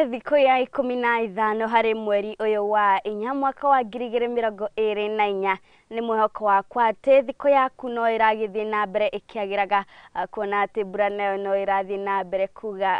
Nĩ thikũ ya 15 harĩ mweri ũyũ wa 4 mwaka wa 2024. Nĩ mwĩhoko wakwa atĩ thikũ yaku no ĩragĩthiĩ na mbere ĩkĩagĩraga, kuona atĩ mbura nayo no ĩrathiĩ na mbere kuga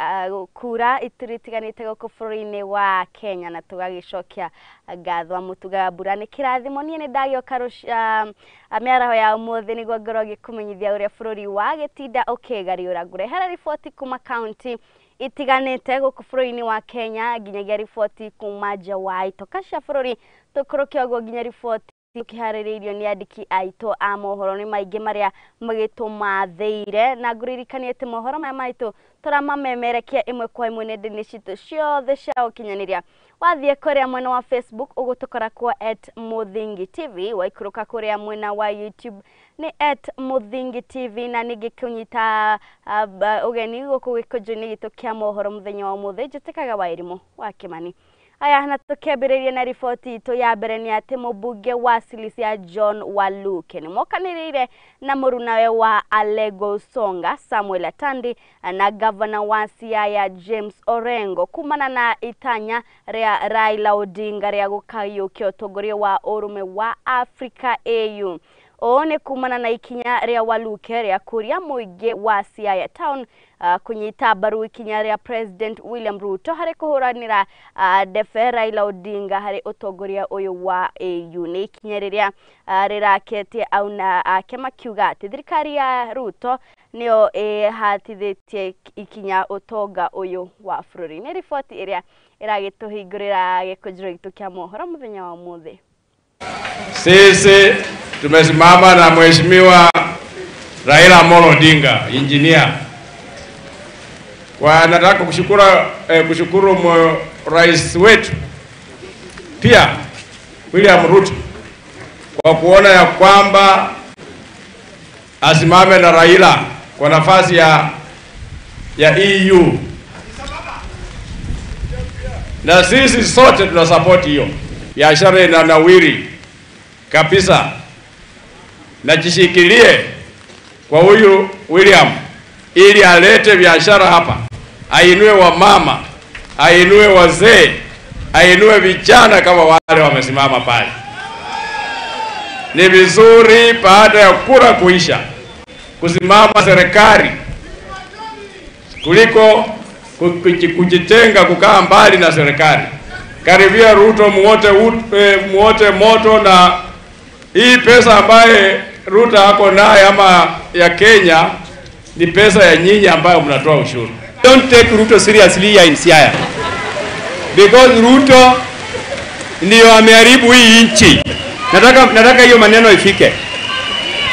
kura ituri itiganĩte gũkũ bũrũri-inĩ wa Kenya, na tũgagĩcokia ngatho amu tugaga mbura nĩ kĩrathimo. Niĩ nĩ ndagĩũka mĩaraho ya ũmũthĩ nĩguo ngorwo ngĩkũmenyithia ũrĩa bũrũri wagĩtinda ũkĩgariũra. Ngũrehere riboti kuma kaunti itiganĩte gũkũ bũrũri-inĩ wa Kenya, nginyagia riboti kuma nja wa itoka cia bũrũri, tũkũrũke ũguo nginya riboti ũkĩharĩrĩirio nĩ andĩki aitũ a mohoro. Nĩ maingĩ marĩa magĩtũmathĩire, na ngũririkanie atĩ mohoro maya maitũ tũramamemerekia ĩmwe kwa ĩmwe nenda-inĩ citũ ciothe cia ũkinyanĩria. Wathiĩ kũrĩa mwena wa Facebook ũgũtũkora kwa @Muthingi TV, waikũrũka kũrĩa mwena wa YouTube nĩ @Muthingi TV. Na ningĩ kũnyita ũgeni gũkũ gĩkũnjo-inĩ gitũ kĩa mohoro mũthenya wa ũmũthĩ, njĩtĩkaga Wairimu wa Kĩmani. Aya, na tũkĩambĩrĩria na riboti itũ ya mbere nĩ atĩ mũmbunge wa Sirisia John Waluke nĩ mokanĩrĩire na mũrunawe wa Alego Usonga Samuel Atandi na gavana wa Siaya James Orengo kumana na itanya rĩa Raila Odinga rĩa gũkayũkia ũtongoria wa ũrũmwe wa Africa AU. Ũũ nĩ kumana na ikinya rĩa Waluke rĩa kũria mũingĩ wa Siaya Town kũnyita mbaru ikinya rĩa President William Ruto harĩ kũhũranĩra ndebe Raila Odinga harĩ ũtongoria ũyũ wa AU. Nĩ ikinya rĩrĩa rĩraketie auna ake makiuga atĩ thirikari ya Ruto nĩyo ĩhatithĩtie ikinya ũtonga ũyũ wa bũrũri. Nĩ riboti ĩrĩa ĩragĩtũhingũrĩra gĩkũnjĩro gitũ kĩa mohoro mũthenya wa ũmũthĩ. Sisi tumesimama na Mheshimiwa Raila Amolo Odinga, engineer. Kwa nataka kushukuru rais wetu pia William Ruto kwa kuona ya kwamba asimame na Raila kwa nafasi ya EU. Na sisi sote tunasupport hiyo. Biashara inanawiri kabisa. Na jishikilie kwa huyu William ili alete biashara hapa, ainue wamama, ainue wazee, ainue vijana kama wale wamesimama pale. Ni vizuri baada ya kura kuisha kusimama serikali kuliko kujitenga, kukaa mbali na serikali. Karibia Ruto muote moto, na hii pesa ambaye Ruto ako naye ama ya Kenya ni pesa ya nyinyi ambayo mnatoa ushuru. Don't take Ruto seriously here in Siaya, because Ruto ndio ameharibu hii nchi. Nataka hiyo maneno ifike.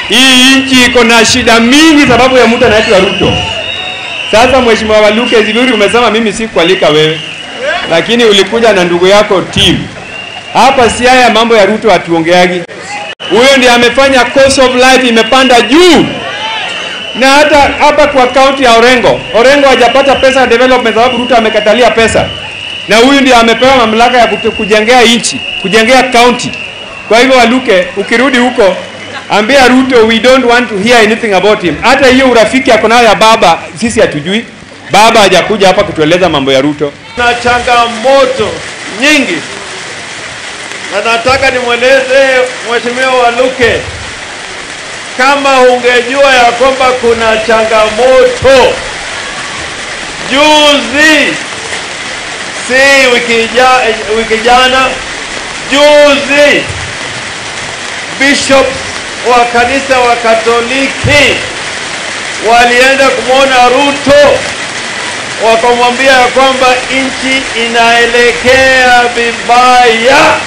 Hii nchi iko na shida mingi sababu ya mtu anaitwa Ruto. Sasa Mheshimiwa Waluke, vizuri umesema mimi sikualika wewe, lakini ulikuja na ndugu yako team. Hapa Siaya mambo ya Ruto hatuongeagi. Huyo ndiye amefanya cost of life imepanda juu. Na hata hapa kwa county ya Orengo, Orengo hajapata pesa ya development sababu Ruto amekatalia pesa. Na huyu ndiye amepewa mamlaka ya kujengea nchi, kujengea county. Kwa hivyo Waluke, ukirudi huko ambia Ruto we don't want to hear anything about him. Hata hiyo urafiki ako nayo ya baba sisi hatujui. Baba hajakuja hapa kutueleza mambo ya Ruto. Na changamoto nyingi. Na nataka nimweleze Mheshimiwa Waluke, kama ungejua ya kwamba kuna changamoto juzi, si wiki jana, juzi bishops wa kanisa wa Katoliki walienda kumwona Ruto, wakamwambia ya kwamba nchi inaelekea vibaya.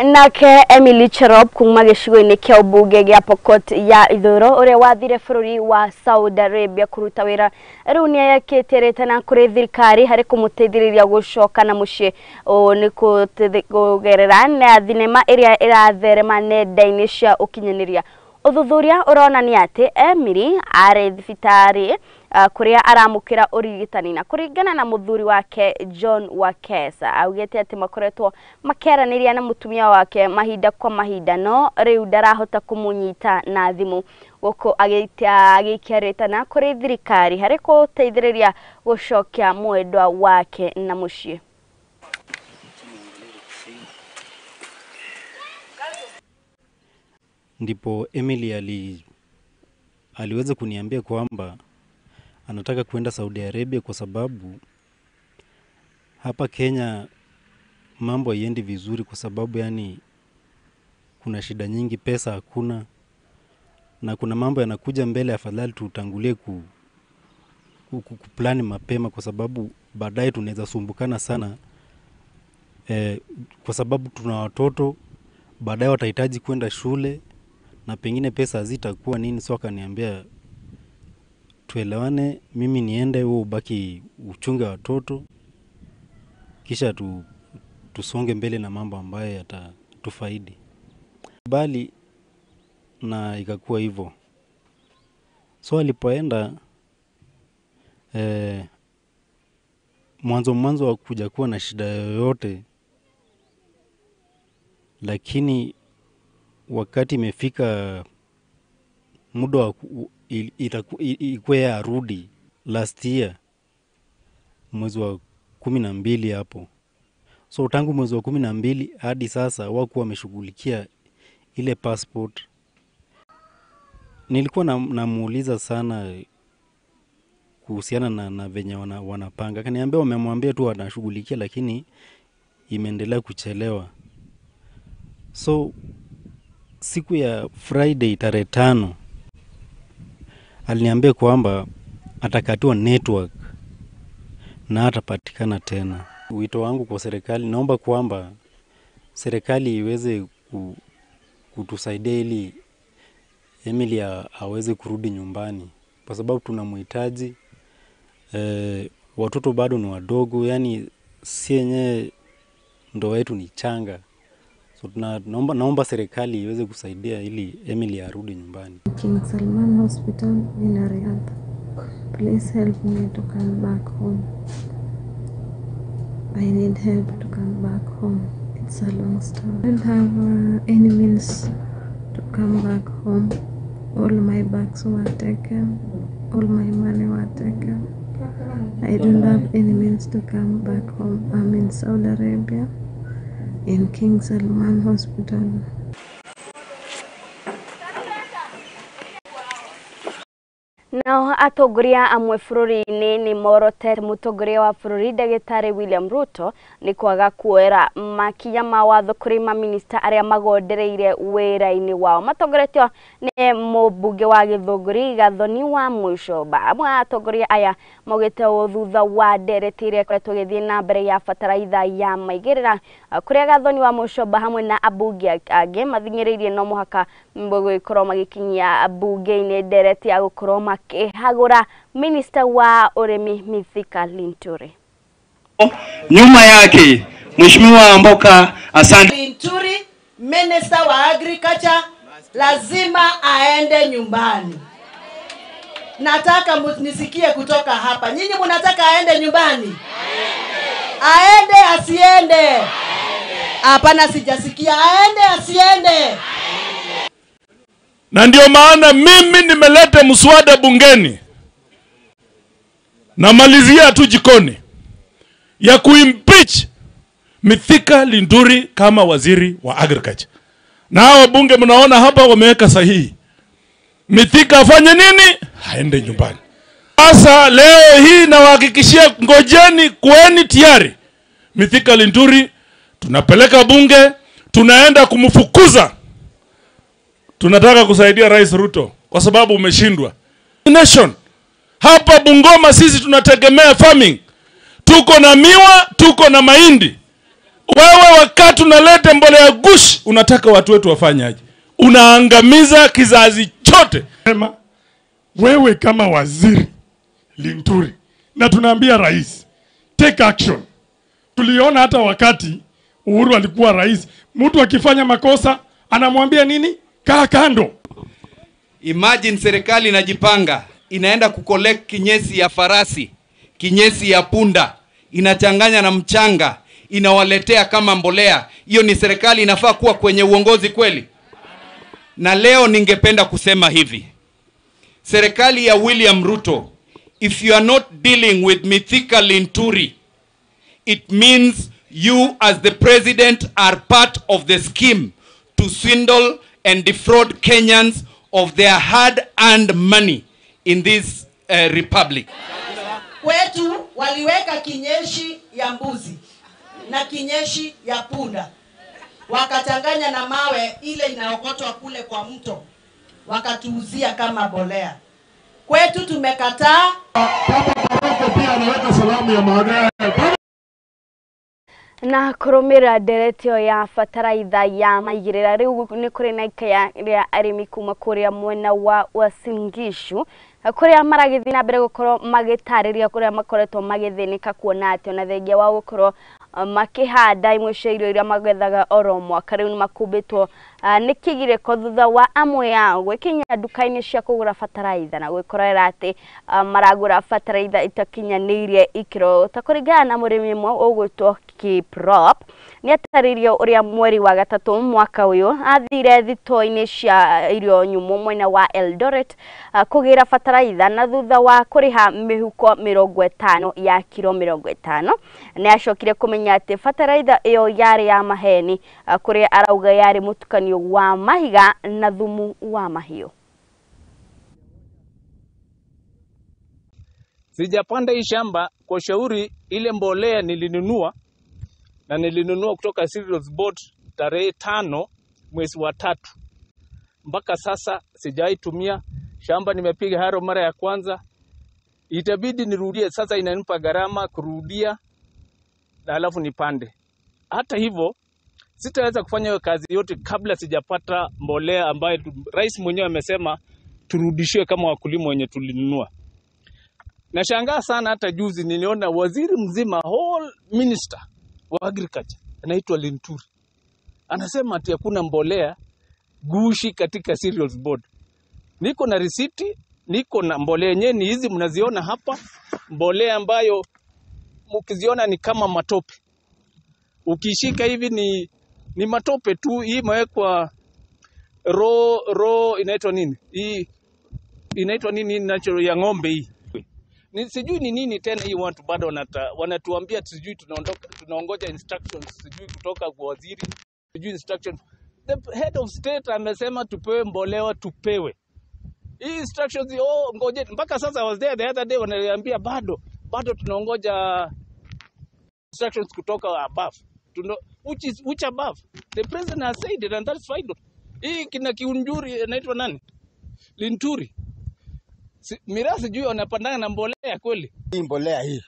Nake Emily Cherop kuma gĩcigo-inĩ kĩa ũmbunge gĩa Pokot ya Ithũĩro ũrĩa wathire bũrũri wa Saudi Arabia kũruta wĩra rĩu nĩekĩte rĩtana kũrĩ thirikari harĩ kũmũteithĩrĩria gũcoka na mũciĩ. Ũũ nĩ kũgerera na thinema ĩrĩa ĩratherema nenda-inĩ cia ũkinyanĩria. Ũthuthuria ũronania atĩ Emily arĩ thibitarĩ kũrĩa aramũkĩra ũrigitani, na kũringana na mũthuri wake John Wakesa augĩte atĩ makoretwo makĩaranĩria na mũtumia wake mahinda kwa mahinda, no rĩu ndarahota kũmũnyita na thimũ. Gũkũ agĩikia rĩtana kũrĩ thirikari harĩ gũteithĩrĩria gũcokia mwendwa wake na mũciĩ. Ndipo Emily aliweza kuniambia kwamba anataka kuenda Saudi Arabia kwa sababu hapa Kenya mambo haiendi vizuri, kwa sababu yani kuna shida nyingi, pesa hakuna na kuna mambo yanakuja mbele, afadhali tutangulie kuplani mapema kwa sababu baadaye tunaweza sumbukana sana, kwa sababu tuna watoto, baadaye watahitaji kwenda shule na pengine pesa hazitakuwa nini. So akaniambia tuelewane, mimi niende, wewe ubaki uchunge watoto, kisha tusonge mbele na mambo ambayo yatatufaidi. Bali na ikakuwa hivyo. So alipoenda mwanzo wa kuja kuwa na shida yoyote, lakini wakati imefika muda wa ikuwe arudi last year mwezi wa 12 hapo. So tangu mwezi wa 12 hadi sasa wakuwa wameshughulikia ile passport. Nilikuwa namuuliza sana kuhusiana na venye wanapanga. Akaniambia wamemwambia tu wanashughulikia, lakini imeendelea kuchelewa. So siku ya Friday tarehe 5 aliniambia kwamba atakatiwa network na hatapatikana tena. Wito wangu kwa serikali, naomba kwamba serikali iweze kutusaidia ili Emily aweze kurudi nyumbani, kwa sababu tunamhitaji. Watoto bado ni wadogo, yani si yenyewe ndoa yetu ni changa. So naomba serikali iweze kusaidia ili Emily arudi nyumbani. King Salman Hospital in Riyadh. Please help me to come back home. I need help to come back home. It's a long story. I don't have any means to come back home. All my bags were taken. All my money were taken. I don't have any means to come back home. I'm in Saudi Arabia, in King Salman Hospital. Nao atongoria amwe bũrũri-inĩ nĩ morotete mũtongoria wa bũrũri ndagĩtarĩ William Ruto nĩ kwaga kuoera makinya ma watho kũrĩ maminista arĩa magondereire wĩra-inĩ wao matongoretio nĩ mũmbunge wa Gĩthũngũri Gathoni wa Mũcomba. Amwe a atongoria aya maugĩte ũũ thutha wa ndereti ĩrĩa ĩkoretwo ĩgĩthiĩ na mbere ya bataraitha ya maigĩrĩra, kũrĩa Gathoni wa Mũcomba hamwe na ambunge angĩ mathing'ĩrĩirie no mũhaka gũgĩkorwo magĩkinyia mbunge-inĩ ndereti ya gũkorwo makĩhagũra Minister wa Urimi Mithika Linturi. Nyuma yake Mheshimiwa Mboka, asante. Linturi, Minister wa Agriculture, lazima aende nyumbani. Nataka nisikie kutoka hapa. Nyinyi mnataka aende nyumbani? Aende asiende? Hapana, sijasikia. Aende asiende? Na ndio maana mimi nimeleta mswada bungeni, namalizia tu jikoni, ya kuimpeach Mithika Linturi kama waziri wa agriculture. Na hao bunge mnaona hapa wameweka sahihi. Mithika afanye nini? Aende nyumbani. Sasa leo hii nawahakikishia, ngojeni, kueni tayari. Mithika Linturi tunapeleka bunge, tunaenda kumfukuza. Tunataka kusaidia Rais Ruto kwa sababu umeshindwa. Nation. Hapa Bungoma sisi tunategemea farming. Tuko na miwa, tuko na mahindi. Wewe wakati unaleta mbolea gushi, unataka watu wetu wafanyaje? Unaangamiza kizazi chote. Wewe kama waziri Linturi, na tunaambia rais, take action. Tuliona hata wakati Uhuru alikuwa rais, mtu akifanya makosa anamwambia nini? Kaa kando. Imagine serikali inajipanga, inaenda kucollect kinyesi ya farasi, kinyesi ya punda, inachanganya na mchanga, inawaletea kama mbolea. Hiyo ni serikali inafaa kuwa kwenye uongozi kweli? Na leo ningependa kusema hivi. Serikali ya William Ruto, if you are not dealing with Mithika Linturi, it means you as the president are part of the scheme to swindle and defraud Kenyans of their hard-earned money in this republic. Kwetu waliweka kinyeshi ya mbuzi na kinyeshi ya punda, wakachanganya na mawe ile inaokotwa kule kwa mto, wakatuuzia kama bolea. Kwetu tumekataa. Papa pia anaweka salamu ya maana. Na kurumira nderetio ya bataraitha ya maigirira riu ni kuri na ikaya ria arimi kuma kuria mwena wa Uasin Gishu kuria maragithi na mbere gukorwo magitariria kuria makoretwo magithinika kuona ati ona thengia wa gukorwo makihanda imwe cia irio iria magethaga oro mwaka riu ni makumbitwo ni kigiriko thutha wa amwe yao gwikinya nduka-ini cia kugura bataraitha na gwikorera ati maragura bataraitha itakinyaniirie ikiro ta kuringana na murimi umwe ugwitwo Kiprop ni ataririe uria mweri wa gatatu mwaka uyu athire thito-ini cia irio nyumu mwena wa Eldoret kugira bataraitha na thutha wa kuriha mihuko 50 ya kiro 50 ni acokire kumenya ati bataraitha iyo yari ya maheni kuria arauga yari mutukanio wa mahiga na thumu wa mahiũ. Sijapanda hii shamba kwa shauri ile mbolea nilinunua, na nilinunua kutoka Cereals Board tarehe 5 mwezi wa 3. Mpaka sasa sijaitumia. Shamba nimepiga haro mara ya kwanza, itabidi nirudie. Sasa inanipa gharama kurudia na halafu nipande. Hata hivyo sitaweza kufanya hiyo kazi yote kabla sijapata mbolea ambayo rais mwenyewe amesema turudishiwe kama wakulima wenye tulinunua. Nashangaa sana, hata juzi niliona waziri mzima, whole minister wa agriculture anaitwa Linturi, anasema ati hakuna mbolea gushi katika Cereals Board. Niko na risiti, niko na mbolea yenyewe ni hizi mnaziona hapa, mbolea ambayo mkiziona ni kama matope. Ukishika hivi ni matope tu. Hii imewekwa ro inaitwa nini? Hii inaitwa nini natural ya ng'ombe hii. Ni sijui ni nini tena hii, watu bado wanatuambia sijui tunaondoka, tunaongoja instructions sijui kutoka kwa waziri, sijui instructions. The head of state amesema tupewe mbolea, tupewe. Hii instructions, oh ngoje, mpaka sasa I was there the other day wananiambia bado tunaongoja instructions kutoka above. Which above? The president has said it and that's fine. Hii kina Kiunjuri inaitwa nani? Linturi. Miraa sijui wanapandana na mbolea kweli. Hii mbolea hii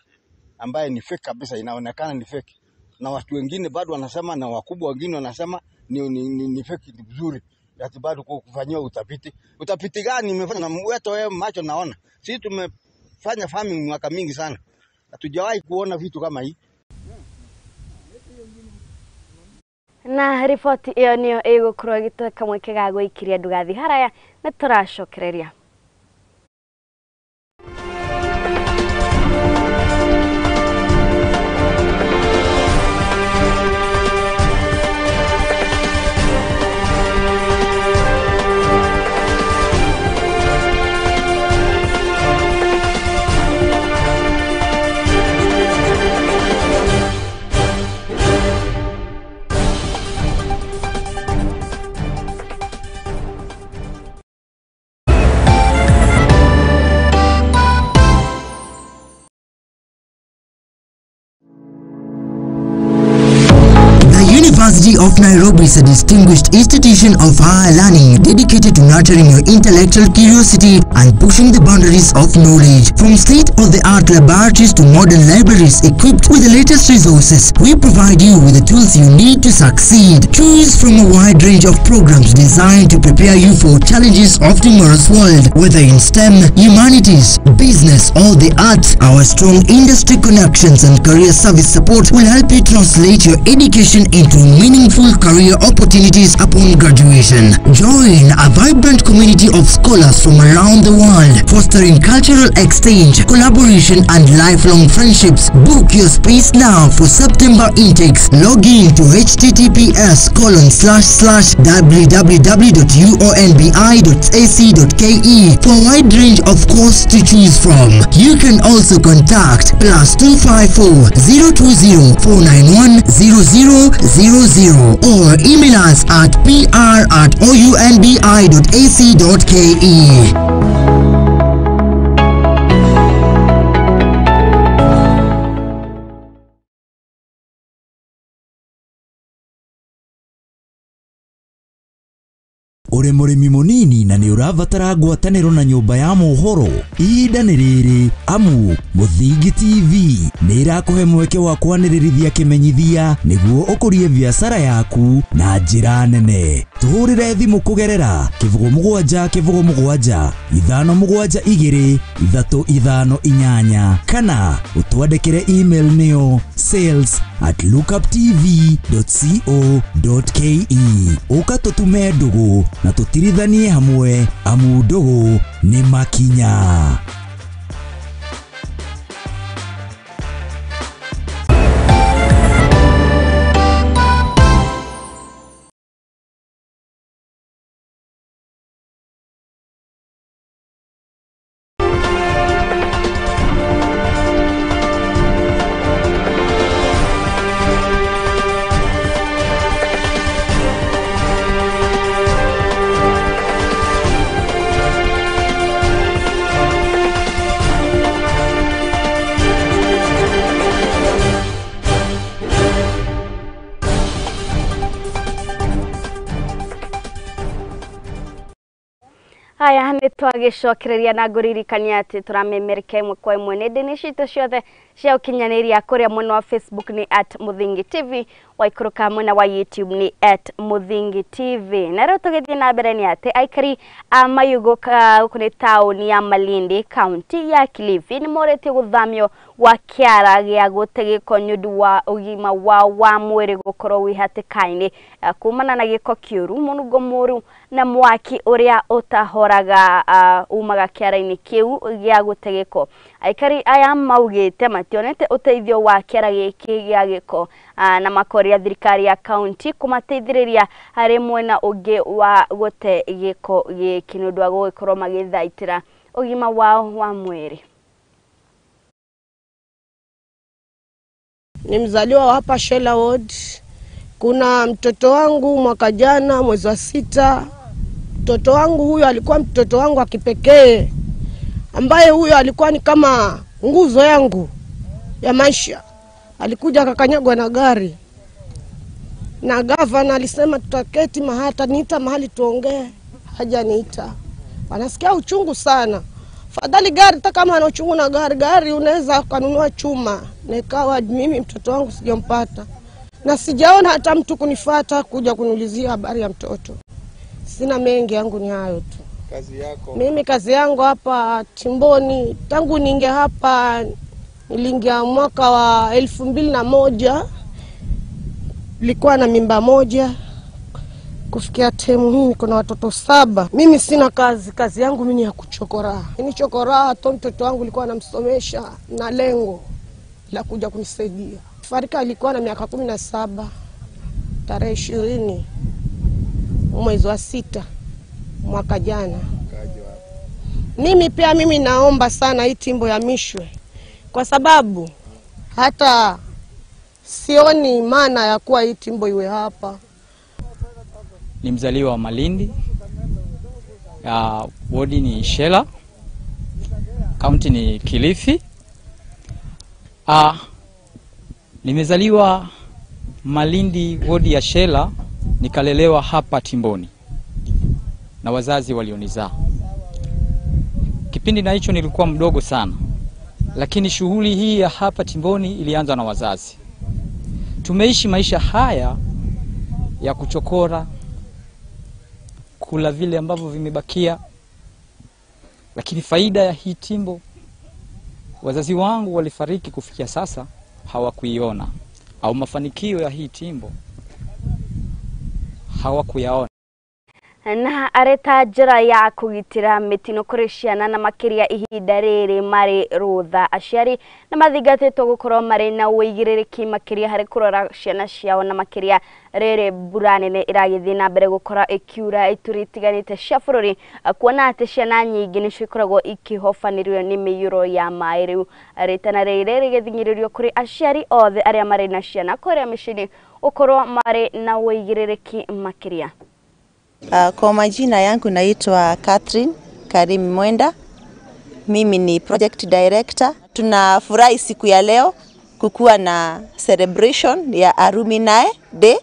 ambaye ni fake kabisa, inaonekana ni fake. Na watu wengine bado wanasema na wakubwa wengine wanasema ni fake, ni nzuri. Ati bado kufanyiwa utafiti. Utafiti gani imefanya na wewe wewe macho naona. Sisi tumefanya farming miaka mingi sana. Hatujawahi kuona vitu kama hii. Na riboti iyo niyo igukorwo igitweka mweke ga gwikiria ndugathi haraya na turacokereria. University of Nairobi is a distinguished institution of higher learning dedicated to nurturing your intellectual curiosity and pushing the boundaries of knowledge. From state-of-the-art laboratories to modern libraries equipped with the latest resources, we provide you with the tools you need to succeed. Choose from a wide range of programs designed to prepare you for challenges of tomorrow's world, whether in STEM, humanities, business, or the arts. Our strong industry connections and career service support will help you translate your education into meaningful career opportunities. opportunities upon graduation. Join a vibrant community of scholars from around the world, fostering cultural exchange, collaboration, and lifelong friendships. Book your space now for September intakes. Log in to https://www.uonbi.ac.ke for a wide range of courses to choose from. You can also contact +254 020 491 0000 or email us at pr@ounbi.ac.ke. Uri murimi munini na ni urabatara ngwataniro na nyumba ya mohoro ihinda ni riri amu Muthingi TV ni irakuhe mweke wa kwanĩrĩrithia kĩmenyithia nĩguo ũkũrie biacara yaku na njĩra nene. Tũhũrĩre thimũ kũgerera 07 07 572 358 kana ũtwandĩkĩre email nĩyo sales@lookuptv.co.ke. Ũka tũtume ndũgũ na tũtirithanie hamwe amu ndũgũ nĩ makinya. Haya nĩ twagicokereria na ngũririkania atĩ tũramemereka ĩmwe kwa ĩmwe nenda-inĩ citũ ciothe cia ũkinyanĩria kũrĩa mwena wa Facebook nĩ @Muthingi TV, waikũrũka mwena wa YouTube nĩ @Muthingi TV. Na rĩu tũgĩthiĩ na mbere nĩ atĩ aikari a Mayugo gũkũ nĩ taũni ya Malindi kaunti ya Kilifi nĩ morĩtie gũthamio gwa kĩara gĩa gũte gĩko nĩ ũndũ wa ũgima wao wa mwĩrĩ gũkorwo wĩ hatĩka-inĩ kumana na gĩko kĩũru, mũnungo mũru na mwaki ũrĩa ũtahoraga umaga kĩara-inĩ kĩu gĩa gũte gĩko. Aikari aya maugĩte mationete ũteithio wa kĩara gĩkĩ gĩa gĩko na makoria thirikari ya kaunti kũmateithĩrĩria harĩ mwena ũngĩ wa gũte gĩko gĩkĩ nĩ ũndũ wa gũgĩkorwo magĩthaitĩra ũgima wao wa mwĩrĩ. Ni mzaliwa wa hapa Shela Ward. Kuna mtoto wangu mwaka jana mwezi wa 6. Mtoto wangu huyo alikuwa mtoto wangu wa kipekee, ambaye huyo alikuwa ni kama nguzo yangu ya maisha. Alikuja akakanyagwa na gari, na gavana alisema tutaketi mahali, niita mahali tuongee, hajaniita. Wanasikia uchungu sana. Fadhali gari, hata kama ana uchungu na gari, gari unaweza kununua chuma. Nikawa mimi mtoto wangu sijampata, na sijaona hata mtu kunifuata kuja kuniulizia habari ya mtoto. Sina mengi, yangu ni hayo tu. Kazi yako? Mimi kazi yangu hapa Timboni, tangu niingia hapa, niliingia mwaka wa 2001, nilikuwa na mimba moja. Kufikia temu hii niko na watoto 7. Mimi sina kazi, kazi yangu mimi ni ya kuchokora. Ni chokora to mtoto wangu nilikuwa namsomesha na lengo la kuja kunisaidia. Farika alikuwa na miaka 17, tarehe 20 mwezi wa 6 mwaka jana. Mimi pia mimi naomba sana hii timbo ya mishwe, kwa sababu hata sioni maana ya kuwa hii timbo iwe hapa. Ni mzaliwa wa Malindi, wodi ni Shela, kaunti ni Kilifi. Nimezaliwa Malindi, wodi ya Shela, nikalelewa hapa Timboni na wazazi walionizaa. Kipindi na hicho nilikuwa mdogo sana, lakini shughuli hii ya hapa Timboni ilianza na wazazi. Tumeishi maisha haya ya kuchokora, kula vile ambavyo vimebakia, lakini faida ya hii timbo wazazi wangu walifariki kufikia sasa hawakuiona, au mafanikio ya hii timbo hawakuyaona. Na arĩ ta njĩra ya kũgitĩra mĩtino kũrĩ ciana na makĩria ihinda rĩrĩ marĩ rũtha, aciari nĩ mathingatĩtwo gũkorwo marĩ na ũigĩrĩrĩki makĩria harĩ kũrora ciana ciao na makĩria rĩrĩ mbura nene ĩragĩthiĩ na mbere gũkorwo ĩkiura ituri itiganĩte cia bũrũri, kuona atĩ ciana nyingĩ nĩcio ikoragwo ikĩhobanĩrio nĩ mĩiyũro ya maĩ. Rĩu rĩtana rĩrĩ rĩgĩthing'ĩrĩrio kũrĩ aciari othe arĩa marĩ na ciana kũrĩa mĩciĩ-inĩ gũkorwo marĩ na ũigĩrĩrĩki makĩria. Kwa majina yangu naitwa Catherine Karimi Mwenda. Mimi ni project director. Tunafurahi siku ya leo kukuwa na celebration ya Alumni Day,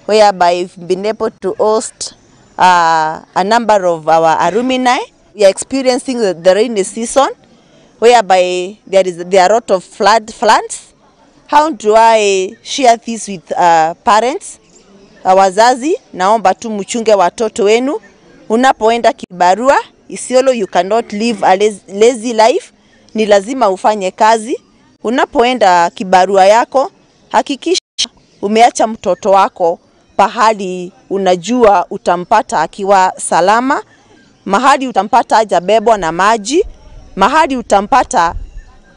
whereby we've been able to host a number of our alumni. We are experiencing the rainy season, whereby there are a lot of floods. How do I share this with parents? Wazazi, naomba tu mchunge watoto wenu. Unapoenda kibarua Isiolo, you cannot live a lazy life. Ni lazima ufanye kazi. Unapoenda kibarua yako, hakikisha umeacha mtoto wako pahali unajua utampata akiwa salama, mahali utampata hajabebwa na maji, mahali utampata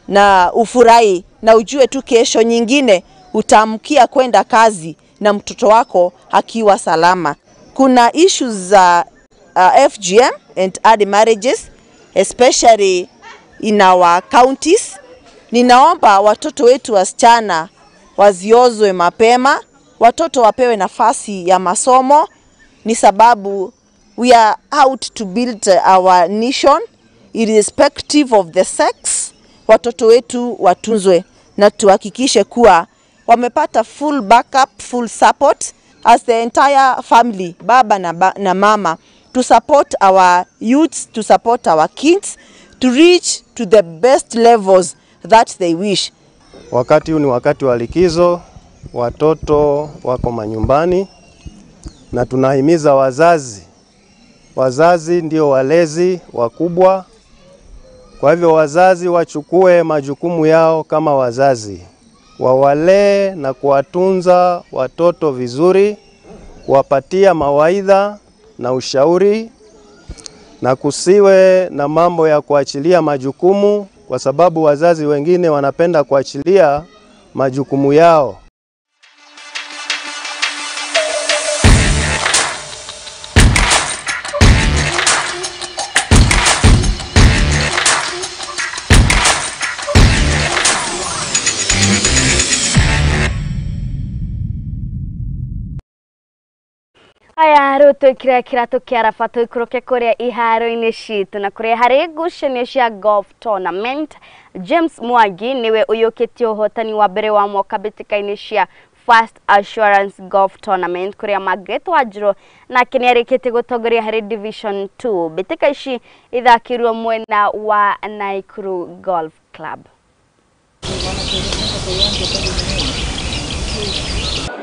na ufurahi, na ujue tu kesho nyingine utaamkia kwenda kazi na mtoto wako akiwa salama. Kuna issues za FGM and early marriages, especially in our counties. Ninaomba watoto wetu wasichana wasiozwe mapema, watoto wapewe nafasi ya masomo, ni sababu we are out to build our nation irrespective of the sex. Watoto wetu watunzwe na tuhakikishe kuwa wamepata full backup, full support as the entire family, baba na mama, to support our youths, to support our kids, to reach to the best levels that they wish. Wakati huu ni wakati wa likizo, watoto wako manyumbani, na tunahimiza wazazi. Wazazi ndio walezi wakubwa. Kwa hivyo wazazi wachukue majukumu yao kama wazazi. Wawalee na kuwatunza watoto vizuri, kuwapatia mawaidha na ushauri, na kusiwe na mambo ya kuachilia majukumu, kwa sababu wazazi wengine wanapenda kuachilia majukumu yao. Aya rĩu twĩkire kĩratũ kĩa raba tũikũrũke kũrĩa iharo-inĩ citũ na kũrĩa harĩ ngucanio cia golf tournament. James Mwangi nĩwe ũiyũkĩtie ũhotani wa mbere wa mwaka mbĩtĩka-inĩ cia First Assurance Golf Tournament kũrĩa Margaret Wanjiru nake nĩarĩkĩtie gũtongoria harĩ Division 2. Mbĩtĩka ici ithakĩirwo mwena wa Nakuru Golf Club.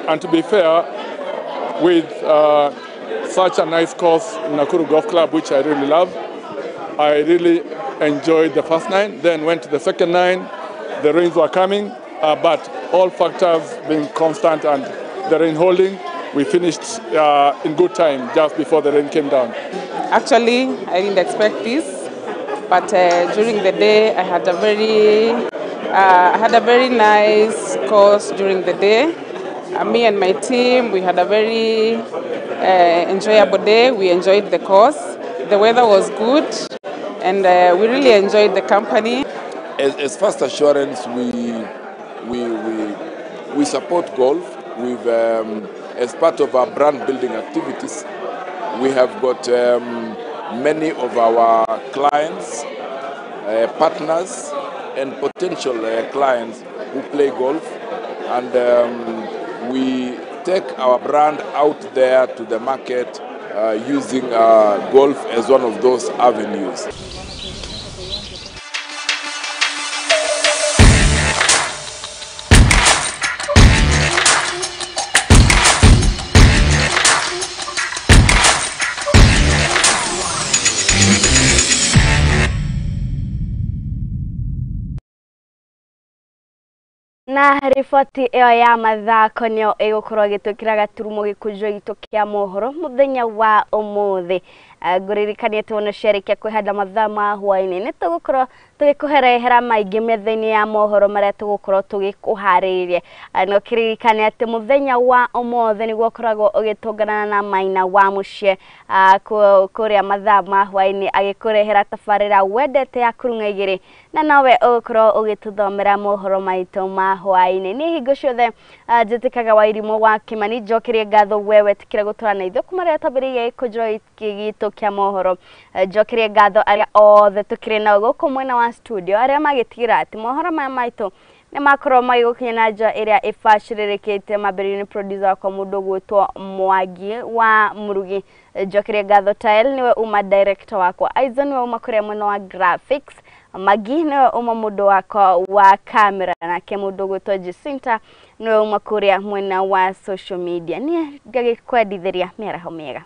And to be fair, with such a nice course in Nakuru Golf Club, which I really love, I really enjoyed the first nine, then went to the second nine. The rains were coming, but all factors being constant and the rain holding, we finished in good time just before the rain came down. Actually, I didn't expect this, but during the day I had a very nice course during the day. Me and my team, we had a very enjoyable day. We enjoyed the course. The weather was good, and we really enjoyed the company. As First Assurance, we support golf. We've as part of our brand building activities, we have got many of our clients, partners, and potential clients who play golf, and we take our brand out there to the market using golf as one of those avenues. Na riboti ĩyo ya mathako nĩyo ĩgũkorwo ĩgĩtwĩkĩra gaturumo gĩkũnjo gitũ kĩa mohoro mũthenya wa ũmũthĩ. Ngũririkanie atĩ wona ciarĩkia kwĩhanda mathaa ma hwaĩ-inĩ nĩ tũgũkorwo tũgĩkũherehera maingĩ metha-inĩ ya mohoro marĩa tũgũkorwo tũgĩkũharĩrĩria. Na ũkĩririkane atĩ mũthenya wa ũmũthĩ nĩguo ũkoragwo ũgĩtũngana na Maina wa mũciĩ kũrĩa mathaa ma hwaĩ-inĩ agĩkũrehera tabarĩra wendete ya kurung'a igĩrĩ, na nowe ũgũkorwo ũgĩtũthomera mohoro maitũ ma hwaĩ-inĩ. Niĩ hingo ciothe njĩtĩkaga Wairimũ wa Kĩmani, njokerie ngatho we wetĩkĩra gũtũra na ithuĩ kuma rĩrĩa twambĩrĩirie gĩkũnjĩro gĩkĩ gitũ kĩa mohoro. Njokerie ngatho arĩa othe tũkĩrĩ nao gũkũ mwena wa studio, arĩa magĩtigĩra atĩ mohoro maya maitũ nĩ makorwo magĩgũkinya na njĩra ĩrĩa ĩbacĩrĩrĩkĩte. Mambĩrĩrio nĩ producer wakwa mũndũ ũgwĩtwo Mwangi wa Mũrugi. Njokerie ngatho Tael nĩwe uma director wakwa, Aizon nĩwe uma kũrĩa mwena wa graphics, Magi nĩwe uma mũndũ wakwa wa camera, nake mũndũ ũgwĩtwo Jacinta nĩwe uma kũrĩa mwena wa social media. Niĩ ngagĩkwendithĩria mĩaraho mĩega.